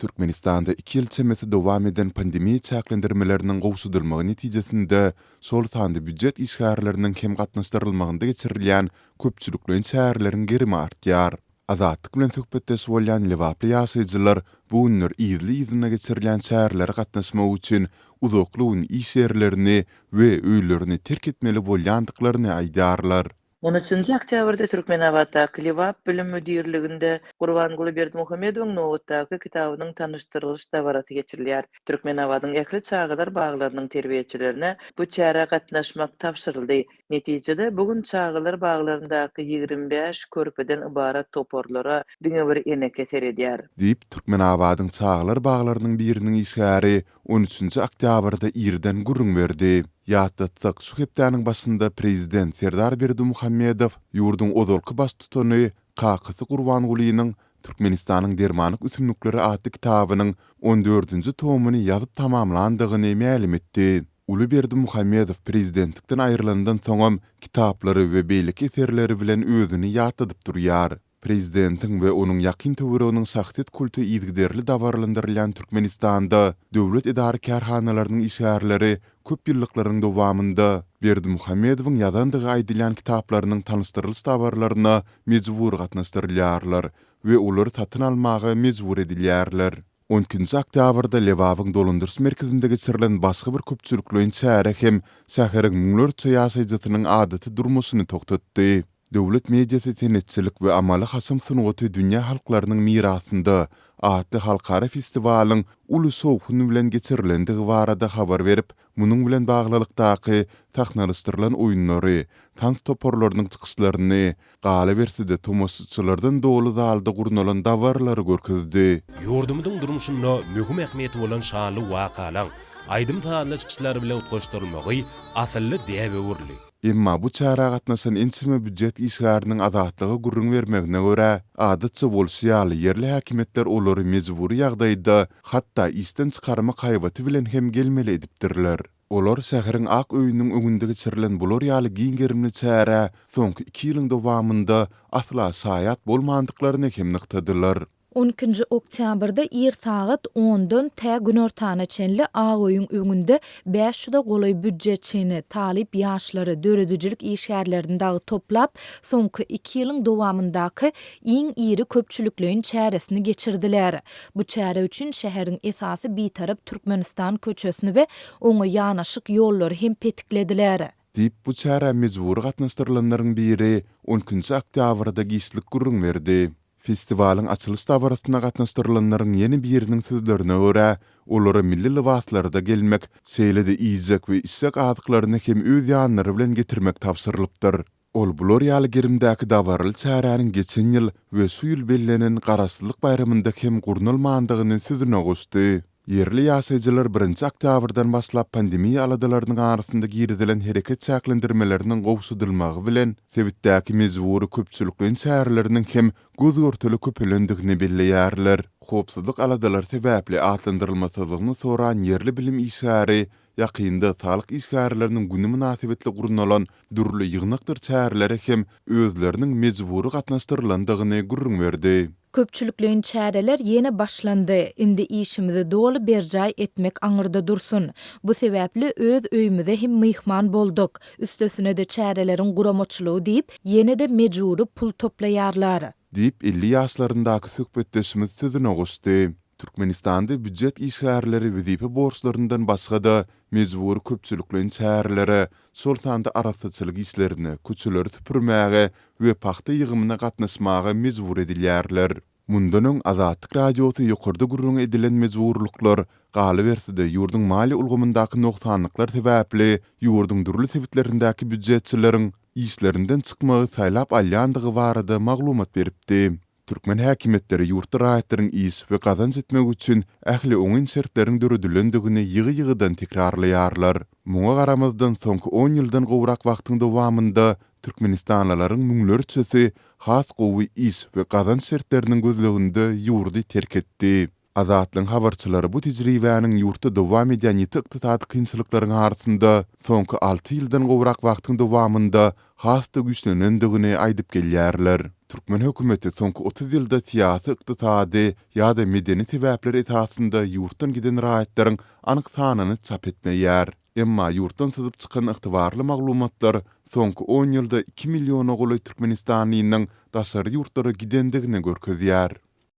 Türkmenistanda iki ýyl çemesi dowam eden pandemiýa çäklendirmeleriniň gowşadylmagy netijesinde, şol sanda býujet işgärleriniň hem gatnaşdyrylmagynda geçirilýän köpçülikleýin çäreleriň gerimi artýar. Azatlyk bilen söhbetdeş bolýan lebaply ýaşaýjylar bu günler yzly-yzyna geçirilýän çärelere gatnaşmak üçin uzakly gün iş ýerlerini we öýlerini terk etmeli bolýandyklaryny aýdýarlar. On üçünji oktýabrda Türkmenabatdaky Lebap bilim müdirliginde Gurbanguly Berdimuhamedowyň nobatdaky kitabynyň tanyşdyrylyş dabarasy geçirilýär. Türkmenabadyň ähli çagalar baglarynyň terbiýeçilerine bu çärä gatnaşmak tabşyryldy. Netijede, bu gün çagalar baglaryndaky 25 körpeden ybarat toparlara diňe bir eneke seredýär. Diýip, Türkmenabadyň çagalar baglarynyň biriniň işgäri on üçünji oktýabrda irden gürrüň berdi. Ýatlatsak, şu hepdäniň başynda prezident Serdar Berdimuhamedow ýurduň ozalky baştutany kakasy Gurbangulynyň Türkmenistanyň dermanlyk ösümlikleri atly kitabynyň on dördünji tomuny ýazyp tamamlandygyny mälim etdi. Uly Berdimuhamedow prezidentlikden aýrylandan soňam kitaplary we beýleki eserleri bilen özüni ýatladyp durýar. Prezidentiň we onuň ýakyn töwereginiň şahsyýet kulty yzygiderli dabaralandyrylýan Türkmenistanda döwlet edara-kärhanalarynyň işgärleri köp ýyllyklaryň dowamynda Berdimuhamedowyň ýazandygy aýdylýan kitaplarynyň tanyşdyrylyş dabaralaryna mejbury gatnaşdyrylýarlar we olary satyn almaga mejbur edilýärler. On ikinji oktýabrda Lebabyň dolandyryş merkezinde geçirilen başga bir köpçülikleýin çäre hem şäheriň müňlerçe ýaşaýjysynyň adaty durmuşyny togtatdy. Döwlet mediasy Senetçilik we amaly-haşam sungaty dünýä halklarynyň mirasynda atly halkara festiwalyň uly şowhun bilen geçirilendigi barada habar berip, Munuň bilen baglylykdaky sahnalaşdyrylan oýunlary, tans toparlarynyň çykyşlaryny, galyberse-de tomaşaçylardan doly zalda gurnalan dabaralary görkezdi. Ýurdumyzyň durmuşynda möhüm ähmiýeti bolan şanly wakalaň aýdym-sazly çykyşlar bilen utgaşdyrylmagy asylly däbe öwrüldi. Emma bu çärä gatnaşan ençeme býujet işgäriniň Azatlyga gürrüň bermegine görä, adatça bolşy ýaly ýerli häkimiýetler olary mejbury ýagdaýda hatda işden çykarmak haýbaty bilen hem gelmeli edipdirler. Olar şäheriň Ak öýüniň öňünde geçirilen bular ýaly giň gerimli çärä soňky iki ýylyň dowamynda asla şaýat bolmandyklaryny hem nygtadylar. On ikinji oktýabrda ir sagat ondan tä günortana çenli Ak öýüň öňünde bäş ýüze golaý býudjetçini, talyp ýaşlary, döredijilik işgärlerini dagy toplap, soňky iki ýylyň dowamyndaky iň iri köpçülikleýin çäresini geçirdiler. Bu çäre üçin şäheriň esasy Bitarap Türkmenistan köçesini we oňa ýanaşyk ýollary hem petiklediler. Diýip, bu çärä mejbury gatnaşdyrylanlaryň biri on ikinji oktýabrda giçlik gürrüň berdi. Festiwalyň açylyş dabarasyna gatnaşdyrylanlaryň ýene biriniň sözlerine görä, olara milli lybaslarda gelmek, şeýle-de iýjek we içjek azyklaryny hem öz ýanlary bilen getirmek tabşyrylypdyr. Ol bular ýaly gerimdäki dabaraly çäräniň geçen ýyl we şu ýyl bellenen Garaşsyzlyk baýramynda hem gurnalmandygyny sözüne goşdy. Ýerli ýaşaýjylar birinji oktýabrdan başlap pandemiýa aladalarynyň arasynda girizilen hereket çäklendirmeleriniň gowşadylmagy bilen, sebitdäki mejbury köpçülikleýin çäreleriniň hem göz-görtele köpelendigini belleýärler. Howpsuzlyk aladalary sebäpli atlandyrylmasyzlygyny soran ýerli bilim işgäri Ýakynda saglyk işgärleriniň güni mynasybetli gurnalan dürli ýygnakdyr çärelere hem özleriniň mejbury gatnaşdyrylandygyny gürrüň berdi. Köpçülikleýin çäreler ýene başlandy. Indi işimizi doly berjaý etmek aňyrda dursun. Bu sebäpli öz öýümize hem myhman bolduk. Üstesine-de çäreleriň guramaçylygy diýip, ýene-de mejbury pul toplaýarlar. Diýip, 50 ýaşlaryndaky söhbetdeşimiz sözüne goşdy. Türkmenistanda býujet işgärleri wezipe borçlaryndan başga-da, mejbury köpçülikleýin çärelere, şol sanda arassaçylyk işlerine, köçeleri süpürmäge we pagta ýygymyna gatnaşmaga mejbur edilýärler. Mundan öň Azatlyk Radiosy ýokarda gürrüňi edilen mejburlyklar, galyberse-de, ýurduň maliýe ulgamyndaky nogsanlyklar sebäpli ýurduň dürli sebitlerindäki býujetçileriň işlerinden çykmagy saýlap alýandygy barada maglumat beripdi. Türkmen häkimiýetleri ýurtda raýatlaryň iş we gazanç etmegi üçin ähli oňyn şertleriň döredilendigini ýygy-ýygydan tekrarlaýarlar. Muňa garamazdan, soňky on ýyldan gowrak wagtyň dowamynda türkmenistanlylaryň müňlerçesi has gowy iş we gazanç şertleriniň gözleginde ýurdy terk etdi. Azatlygyň habarçylary bu tejribäniň ýurtda dowam edýän ýiti ykdysady kynçylyklaryň arasynda soňky alty ýyldan gowrak wagtyň dowamynda has-da güýçlenendigini aýdyp gelýärler. Türkmen hökümeti soňky 30 ýylda syýasy, ykdysady ýa-da medeni sebäpler esasynda ýurtdan giden raýatlaryň anyk sanyny çap etmeýär. Emma ýurtdan syzyp çykan ygtybarly maglumatlar soňky on ýylda iki milliona golaý türkmenistanlynyň daşary ýurtlara gidendigini görkezýär.